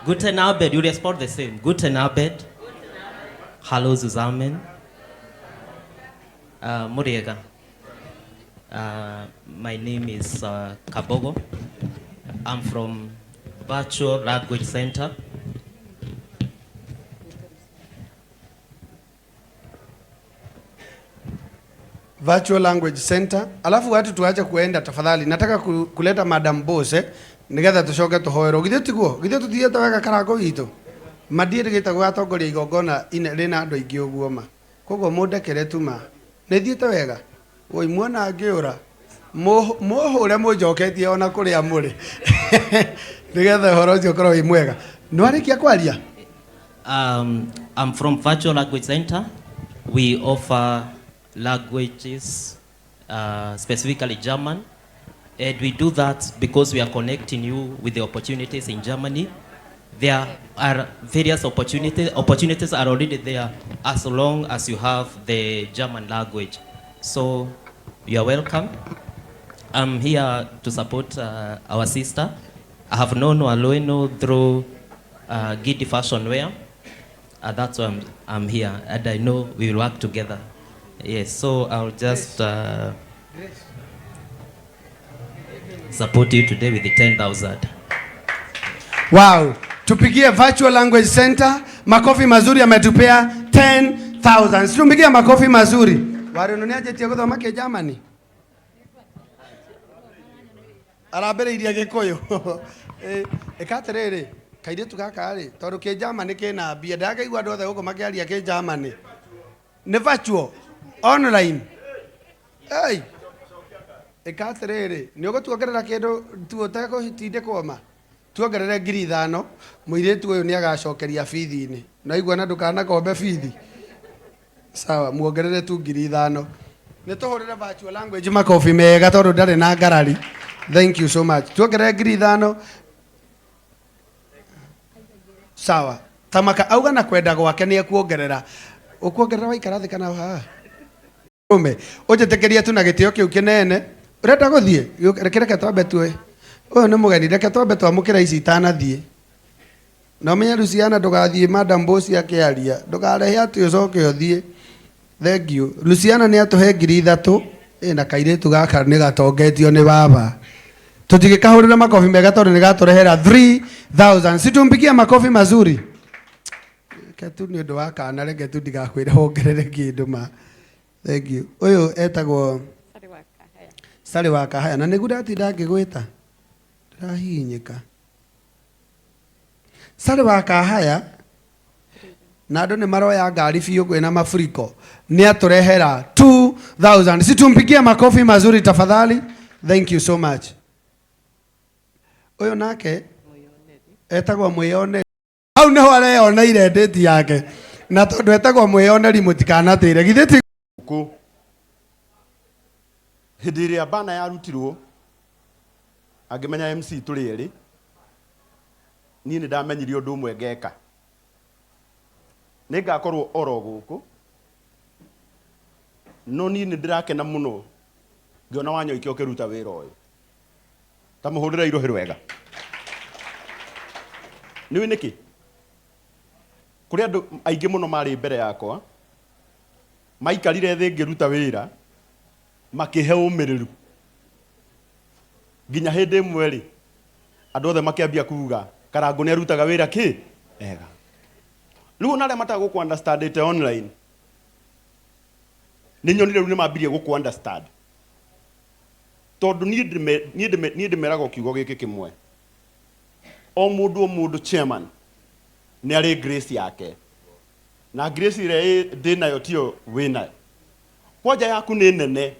Guten Abend. You respond the same. Guten Abend. Hallo zusammen. Muriega. My name is Kabogo. I'm from Virtual Language Center. Virtual Language Center. Alafu watu tuache kuenda tafadhali. Nataka kuleta Madam Boss nigetha tucoke tuhoerwo. Githĩ tiguo? Githĩ tuthiĩte wega karango witũ? Ma ndiĩrĩgĩte gũgatongoria igongona rĩna andũ aingĩ ũguo ma. Koguo mũndekere tu ma. Nĩ thiĩte wega? Woi muona ngĩũra. Mũhũre mũnjoketie ona kũrĩa mũrĩ. Nĩgetha ũhoro ũcio ũkorwo wĩ mwega. Nĩ warĩkia kwaria? I'm from Virtual Language Center. We offer languages, specifically German. And we do that because we are connecting you with the opportunities in Germany. There are various opportunities. Opportunities are already there as long as you have the German language. So you are welcome. I'm here to support our sister. I have known Walueno through Gidi Fashion Wear. That's why I'm here, and I know we will work together. Yes, so I'll just support you today with the 10,000. Wow, tupigie Virtual Language Center makofi mazuri, ametupea 10,000. Tumpigie makofi mazuri. Waruno nĩ anjĩtie gũthoma kĩ-Germany? Arambĩrĩirie Gĩkũyũ. Ĩka atĩrĩrĩ, kairĩtu gaka rĩ, tondũ kĩ-Germany kĩna mbia, ndĩrakaigua andũ othe gũkũ makĩaria kĩ-Germany. Nĩ virtual online. Hey. Ĩka atĩrĩrĩ, nĩ ũgũtuongerera kĩndũ tu ũtegũtindĩkwo ma? Tuongerere 5,000, mũirĩtu ũyũ nĩ agacokeria bithi-inĩ. Na igua na ndũkanakombe bithi. Sawa, muongerere tu 5,000. Nĩ tũhũrĩre virtual language makobi mega tondũ ndarĩ na ngarari. Thank you so much. Tuongerere 5,000. Sawa. Tamaka auga na kwenda gwake nĩ ekuongerera. Ũkuongerera waikara thĩ kana haha? Ume. Ũnjĩtĩkĩrie tu na gĩtĩo kĩu kĩnene. Ũrenda gũthiĩ? Reke reke twambe tuoe. Ũyũ nĩ mũgeni, reke twambe twamũkĩra ici itanathiĩ. Na ũmenye Luciana ndũgathiĩ Madam Boss akĩaria. Ndũkarehe atĩ ũcoke ũthiĩ. Thank you. Luciana nĩ atũhe 3,000. Ĩ na kairĩtu gaka nĩ gatongetio nĩ baba. Tũtingĩkahũrĩra makobi mega tondũ nĩ gatũrehera 3,000. Si tumpigie makobi mazuri. Reke tu nĩ ũndũ wa kana, reke tu ndigakwĩre wongerere kĩndũ ma. Thank you. Ũyũ etagwo Sari wa Kahaya. Na nĩguo ndatinda ngĩgwĩta. Ndĩrahihinyĩka. Sari wa Kahaya na andũ nĩ maroya ngari biũ kwĩna mafuriko. Nĩ atũrehera 2,000. Si tumpigie makofi mazuri tafadhali. Thank you so much. Ũyũ nake etagwo Mwĩyoneri. Hau nĩho areyoneire ndĩti yake. Na tondũ etagwo Mwĩyoneri mũtikanatĩre. Githĩ ti Kũ. Hĩndĩ ĩrĩa bana yarutirwo angĩmenya MC tũrĩ erĩ, niĩ nĩ ndamenyire ũndũ ũmwe ngeka. Nĩ ngakorwo oro gũkũ, no niĩ nĩ ndĩrakena mũno ngĩona Wanyoike ũkĩruta wĩra ũyũ. Ta mũhũrĩre irũhĩ rwega. Nĩũĩ nĩkĩ? Kũrĩ andũ aingĩ mũno marĩ mbere yakwa, maikarire thĩ ngĩruta wĩra, makĩhe ũmĩrĩru. Nginya hĩndĩ ĩmwe rĩ, andũ othe makĩambia kuga, Karangũ nĩ arutaga wĩra kĩ? Ega. Rĩu ona arĩa matagũkũ understandĩte online, nĩ nyonire rĩu nĩ mambirie gũkũ understand. Tondũ niĩ ndĩmeraga o kiugo gĩkĩ kĩmwe. O mũndũ o mũndũ chairman nĩ arĩ grace yake. Na grace ĩrĩa ndĩ nayo tiyo wĩ nayo. Kwanja yaku nĩ nene.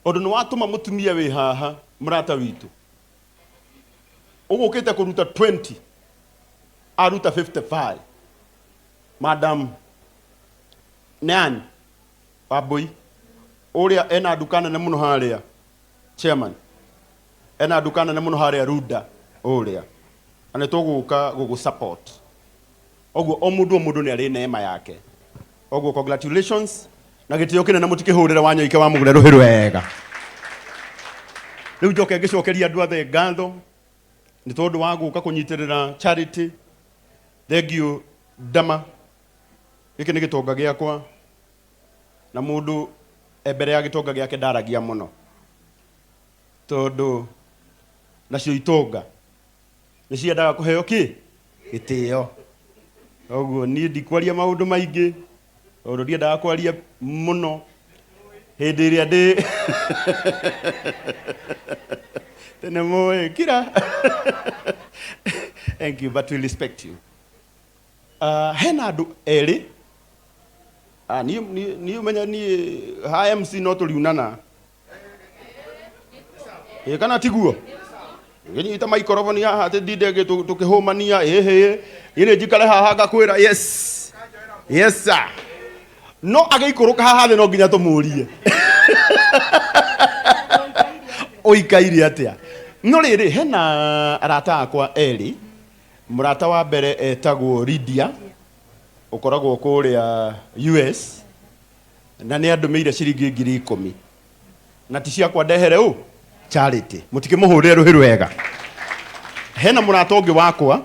Ũndũ nĩ watũma mũtumia wĩ haha mũrata witũ. Ũgũkĩte kũruta 20, aruta 55. Madam Nan Wambui, ũrĩa ena nduka nene mũno harĩa, chairman, ena nduka nene mũno harĩa Runda, ũrĩa. Na nĩ tũgũka gũgũ support. Ũguo o mũndũ o mũndũ nĩ arĩ neema yake. Ũguo congratulations na gĩtĩo kĩnene mũtikĩhũrĩre Wanyoike wa mũgũre rũhĩ rwega. Rĩu njoke ngĩcokeria andũ othe ngatho nĩ tondũ wa gũka kũnyitĩrĩra charity. Thank you Dama. Gĩkĩ nĩ gĩtonga gĩakwa, na mũndũ e mbere ya gĩtonga gĩake ndaragia mũno, tondũ nacio itonga nĩ ciendaga kũheo kĩ gĩtĩo. Koguo niĩ ndikwaria maũndũ maingĩ, tondũ ndiendaga kwaria mũno hĩndĩ ĩrĩa ndĩ tene mũĩ kira. Thank you, but we respect you. Hena andũ erĩ. Niĩ ũmenya niĩ ha MC no tũriunana. Ĩ kana tiguo? Ngĩnyita maikoroboni haha atĩ ndinde tũkĩhũmania ĩhĩ. Niĩ nĩ njikare haha ngakwĩra yes. Yes sir. No agĩikũrũka haha thĩ no nginya tũmũrie. Ũikaire atĩa? No rĩrĩ, hena arata akwa erĩ. Mũrata wa mbere etagwo Lydia, ũkoragwo kũrĩa US, na nĩ andũmĩire ciringi 10,000. Na ti ciakwa, ndehere ũ charity. Mũtikĩmũhũrĩre rũhĩ rwega. Hena mũrata ũngĩ wakwa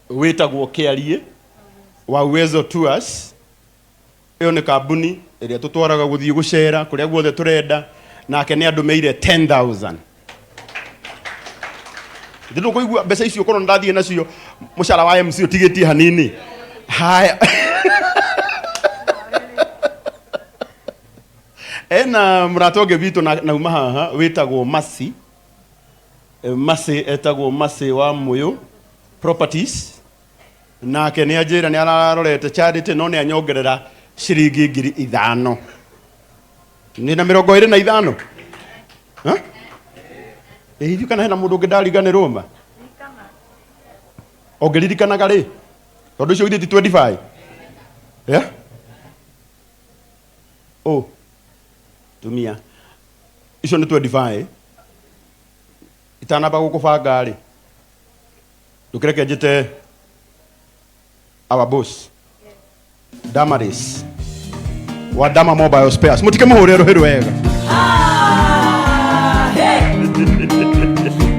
wĩtagwo Kĩarie wa Uwezo Tours. Ĩyo nĩ kambuni ĩrĩa tũtwaraga gũthiĩ gũcera kũrĩa guothe tũrenda, nake nĩ andũmĩire 10,000. Ndĩ ndũkũigua mbeca icio korwo ndathiĩ nacio mũcara wa MC ũtigĩtie hanini. Haya, ena mũrata ũngĩ witũ nauma haha wĩtagwo Masi. Masi, etagwo Masi wa Mũyũ Properties, nake nĩ anjĩra nĩ ararorete charity no nĩ anyongerera ciringi 5,000. Nĩ na 25. Ha? Ĩ hihi kana hena mũndũ ũngĩ ndariganĩrwo ma ũngĩririkanaga rĩ, tondũ icio githĩ ti 25? Yeah? Oh, tumia icio nĩ 25. Itanamba gũkũbanga rĩ, ndũkĩreke njĩte our boss Damaris wa Dama Mobile Spares. Mũtikĩmũhũrĩre rũhĩ rwega. Ah, hey.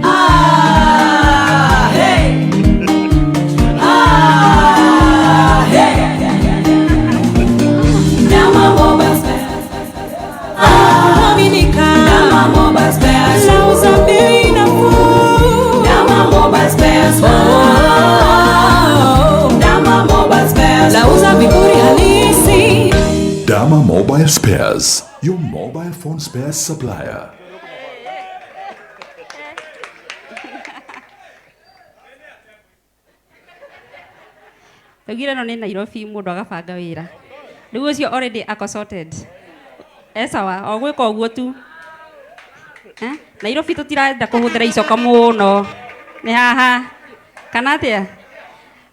Ah, hey. Ah, hey. Dama Mobile Spares. Aminika. Dama Mobile Spares. Nauza bei nafuu. Dama Mobile Spares. Oh, Dama Mobile Spares. Nauza vipuri halisi. Dama Mobile Spares, your mobile phone spares supplier. Taugire ĩno nĩ Nairobi, mũndũ agabanga wĩra rĩu ũcio already ako sorted, e sawa o gwĩka ũguo tu. Eh? Nairobi tũtirenda kũhũthĩra icoka mũno, nĩ haha kana atĩa?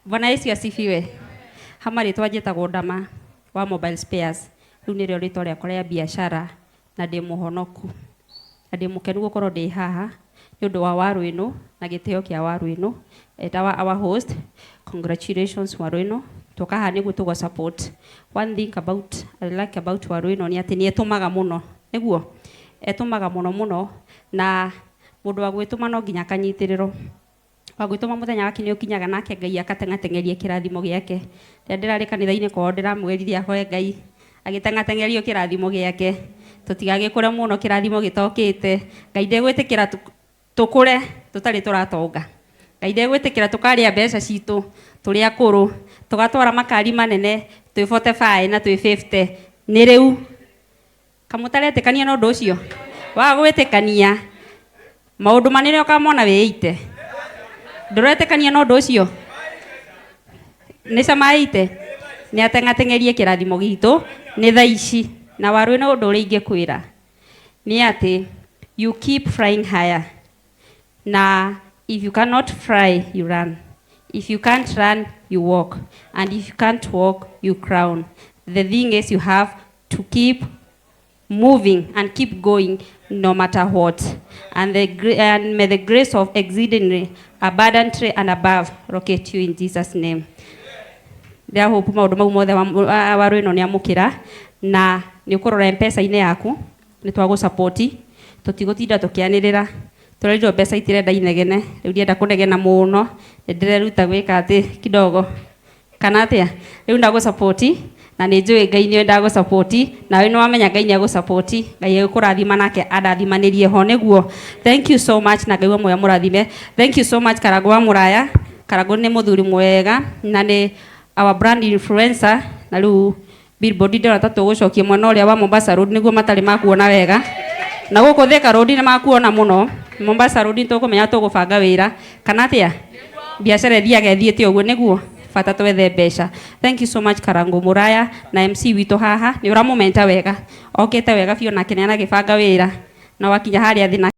Bwana Yesu asifiwe. Hama rĩtwa njĩtagwo Dama wa Mobile Spares, rĩu nĩrĩo rĩtwa rĩakwa rĩa biacara, na ndĩ mũhonoku na ndĩ mũkenu gũkorwo ndĩ haha nĩ ũndũ wa waru ĩno na gĩtĩo kĩa waru ĩno etawa our host. Congratulations, waru ĩno. Tũka haha nĩguo tũgũ support. One thing about I like about waru ĩno nĩ atĩ nĩ etũmaga mũno, nĩguo etũmaga mũno mũno, na mũndũ wa gwĩtũma no nginya akanyitĩrĩrwo. Wa gwĩtũma mũthenya wake nĩ ũkinyaga, nake Ngai akateng'ateng'eria kĩrathimo gĩake. Rĩrĩa ndĩrarĩ kanitha-inĩ kwao ndĩramwĩrire ahoe Ngai agĩteng'ateng'erio kĩrathimo gĩake, tũtigagĩkũre mũno kĩrathimo gĩtokĩte. Ngai ndegwĩtĩkĩra tũkũre tũtarĩ tũratonga. Ngai ndegwĩtĩkĩra tũkarĩa mbeca citũ tũrĩ akũrũ, tũgatwara makari manene twĩ 45 na twĩ 50. Nĩ rĩu kamũtaretĩkania na ũndũ ũcio waga gwĩtĩkania maũndũ manene ũkamona wĩite. Ndũretĩkania na ũndũ ũcio nĩ cama ĩite nĩ ateng'ateng'erie kĩrathimo gitũ nĩ thaa ici. Na waru ĩno, ũndũ ũrĩa ingĩkwĩra nĩ atĩ you keep flying higher, na if you cannot fly, you run. If you can't run, you walk, and if you can't walk, you crawl. The thing is, you have to keep moving and keep going no matter what. And may the grace of exceedingly abundantly and above locate you in Jesus' name. Ndĩrahope maũndũ mau mothe waru ĩno nĩ amũkĩra na nĩ ũkũrora mpesa-inĩ yaku. Nĩ twagũ-support, tũtigũtinda tũkĩanĩrĩra, tũrerirwo mbeca itirenda inegene. Rĩu ndienda kũnegena mũno. Nĩndĩreruta gwĩka atĩ kidogo kana atĩa. Rĩu ndagũ na nĩ njũĩ Ngai nĩwe ndagũ nawe nĩ wamenya Ngai nĩ agũ Ngai agĩkũrathima nake andathimanĩrie ho nĩguo. Thank you so much na Ngai wa muoyo mũrathime. Thank you so much Karangũ wa Mũraya. Karangũ nĩ mũthuri mwega na nĩ our brand influencer, na rĩu billboard ndĩrona ta tũgũcokia mwena ũrĩa wa Mombasa Road nĩguo matarĩ makuona wega, na gũkũ Thika Road nĩ makuona mũno. Mombasa Road nĩ tũkũmenya tũgũbanga wĩra kana atĩa, biacara ĩthiaga ĩthiĩte ũguo nĩguo bata twethe mbeca. Thank you so much Karango Muraya na MC witũ haha nĩ ũramũmenta wega, okĩte wega biũ nake nĩ aragĩbanga wĩra na wakinya harĩa thĩ na